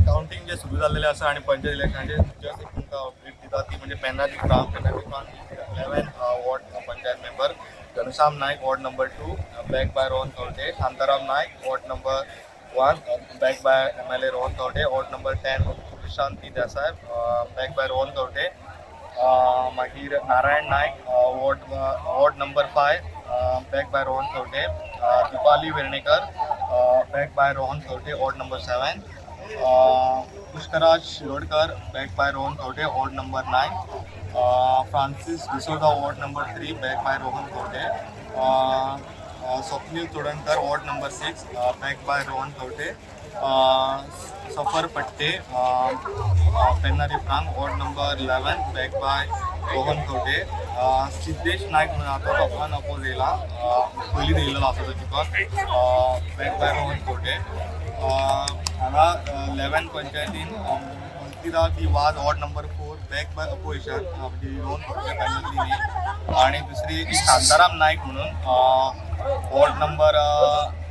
कावंटींग जे सुरू जाल्लेलें आसा आनी पंचायत इलेक्शनाचे जस्ट एक तुमकां अपडेट दिता ती म्हणजे पेन्ना दी franc, Penna the franc 11 ward panchayat member Ghanshyam Naik ward number 2 back by Rohan Khaunte, Shantaram Naik ward number 1 back by MLA Rohan Khaunte, ward number 10 Shanti Desai back by Rohan Khaunte, मागीर Narayan Naik ward number 5 back by Rohan Khaunte, Deepali Vernekar back by Rohan Khaunte ward number 7, Pushkaraj Shirodkar back by Rohan Khaunte ward number 9, Francis D'Souza ward number 3 back by Rohan Khaunte, Swapnil Chodankar ward number 6 back by Rohan Khaunte, Safar Patte Penna de Franc ward number 11 back by Rohan Khaunte, Siddhesh Naik म्हणून आसा तो unopposed येयला, पयलींच येयल्लो आसा तो chicken, back बाय रोहन खवटे. हांगा 11 पंचायतीन Mantira D Vaz ward number 4 back by opposition म्हणजे रोहन खवटे पॅनल न्ही, आणि दुसरी शांताराम नाईक म्हणून वॉर्ड नंबर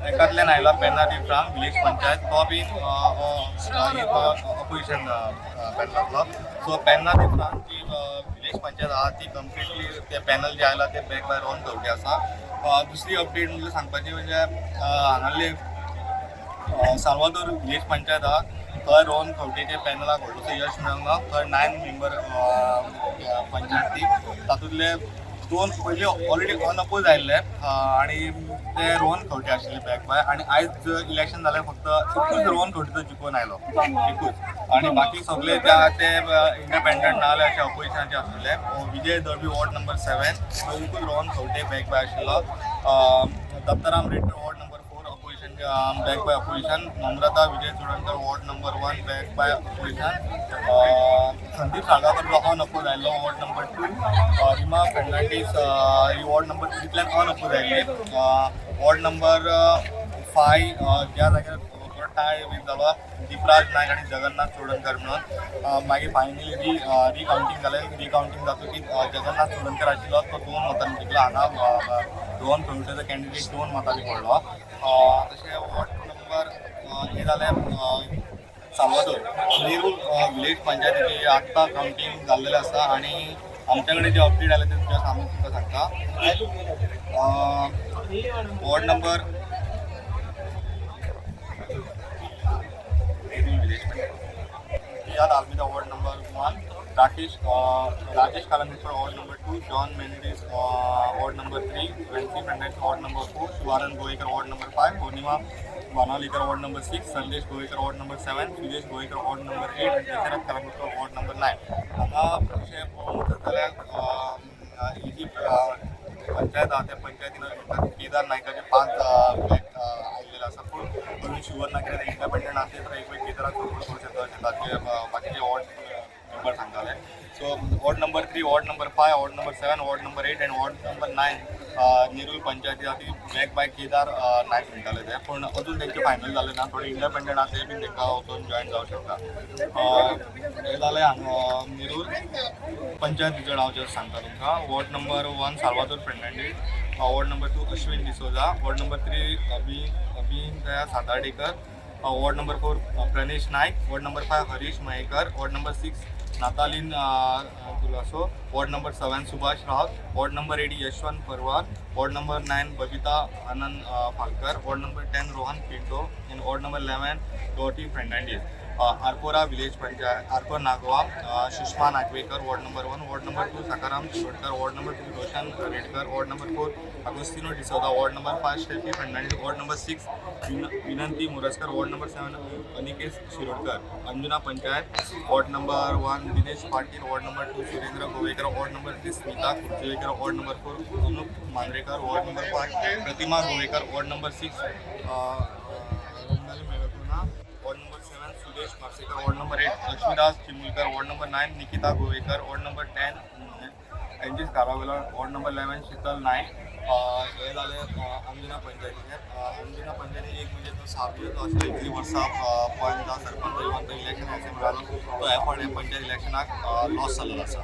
एकांतल्यान आयला पेन्ना दी फ्रांक विलेज पंचायत, तो बीन अपोजिशन पॅनलांतलो. सो पेन्ना दी फ्रांक जी विलेज पंचायत आहा ती कंप्लिटली ते पॅनल जे आयला ते बॅक बाय रोहन खवटे आसा. दुसरी अपडेट म्हणजे सांगपाची म्हणजे हांगासरले साल्वादोर विलेज पंचायत आहा थंय रोहन खवटेचे पॅनलाक व्हडलोसो यश मेळूंक ना. थंय 9 मेंबर पंचायती, तातूंतले 2 पयलीं ऑलरेडी अनअपोज आयिल्ले आनी ते रोहन खवटे आशिल्ले बॅक बाय, आनी आयज इलेक्शन जालें फक्त एकूच रोहन खवटेचो जिखून आयलो एकूच, आनी बाकी सगळे जे आहा ते इंडिपेंडंट ना जाल्यार अशे अपोजिशनाचे आशिल्ले. विजय दळवी वॉर्ड नंबर 7 तो एकूच रोहन खवटे बॅक बाय आशिल्लो. Dattaram Redkar ward number 4 opposition back by opposition, Namrata Vijay Chodankar ward number 1 back by opposition, Sandeep Salgaonkar जो अनअपोज आयिल्लो वॉर्ड नंबर 2, रिमा फर्नांडीस ही वॉर्ड नंबर 3तल्यान अनअपोज आयिल्ली. वॉर्ड नंबर 5 ज्या जाग्यार थोडो टाय बीन जालो दीपराज नायक आनी जगन्नाथ चोडणकर म्हणून, मागीर फायनली रिकावंटींग जालें. रिकावंटींग जातकीच जगन्नाथ चोडणकर आशिल्लो तो 2 मतांनी जिखलो. हांगा रोहन खंवटेचो कॅन्डिडेट 2 मतांनी पडलो. तशें वॉर्ड नंबर हे जालें साल्वादोर. नेरूल विलेज पंचायतीची आत्तां कावंटींग जाल्लेलें आसा आनी आमच्या कडेन जे अपडेट आयले ते जस्ट आमी तुमकां सांगता. Ward number Nerul village panchayat P R Almeida ward number 1, Rajesh Kalangutkar ward number 2, John Menezes ward number 3, Vency Fernandes ward number 4, Shivanand Govekar ward number 5, Purnima Banalikar ward number 6, Sandesh Govekar ward number 7, Sudesh Govekar ward number 8 आनी Dasharath Kalangutkar ward number 9. हांगा अशें पळोवंक वचत जाल्यार ही जी पंचायत आहा त्या पंचायतीन केदार नायकाचे 5 बॅक आयिल्ले आसा, पूण अजून शुवर ना कित्याक इंडिपेंडंट आसा तर एक वेळ केदाराक सपोर्ट करूं शकता अशें ताचे बाकीचे वॉर्ड मेंबर सांगताले. So ward number 3, ward number 5, ward number 7, ward number 8 आनी वॉर्ड नंबर 9 नेरूल पंचायती आहा ती बॅक बाय केदार नायक म्हणटाले ते, पूण अजून तेंचे फायनल जालें ना. थोडे इंडिपेंडंट आसा ते बीन तांकां वचून जॉयन जावं शकता. हें जालें हांगा नेरूल पंचायत रिजल्ट हांव जस्ट सांगता तुमकां. Ward number 1 Salvador Fernandes, ward number 2 Ashwin D'Souza, ward number 3 Abhindaya Satardekar, ward number 4 Pranesh Naik, ward number 5 Harish Mayekar, ward number 6 Natalin Tulaso, ward number 7 Subhash Raut, ward number 8 Yashwant Parwar, ward number 9 Babita Anand Phalkar, ward number 10 Rohan Pinto and ward number 11 Dotty Fernandes. Arpora village panchayat, Arpora Nagwa, Sushma Nagvekar ward number 1, ward number 2 Sakaram Shirodkar, ward number 3 Roshan Redkar, ward number 4 Agostino D'Souza, ward number 5 Steffi Fernandes, ward number 6 Vinanti Muraskar, ward number 7 Aniket Shirodkar. Anjuna panchayat ward number 1 Dinesh Patil, ward number 2 Surendra Govekar, ward number 3 Smita Khurjekar, ward number 4 Anup Mandrekar, ward number 5 Pratima Govekar, ward number 6 Rangali Melakona, ward number 7 Sudesh Parsekar, ward number 8 Laxmidas Chimulkar, ward number 9 Nikita Govekar, ward number 10 Anjis Karavela, ward number 11 Sheetal Naik. हे जालें अंजुना पंचायतीचें. अंजुना पंचायती एक म्हणजे तो सावयो जो आशिल्लो इतलीं वर्सां पंच जावं सरपंच इवन तो इलेक्शन असेंब्ली घालून तो ह्या फावटी पंचायत इलेक्शनाक लॉस जाल्लो आसा.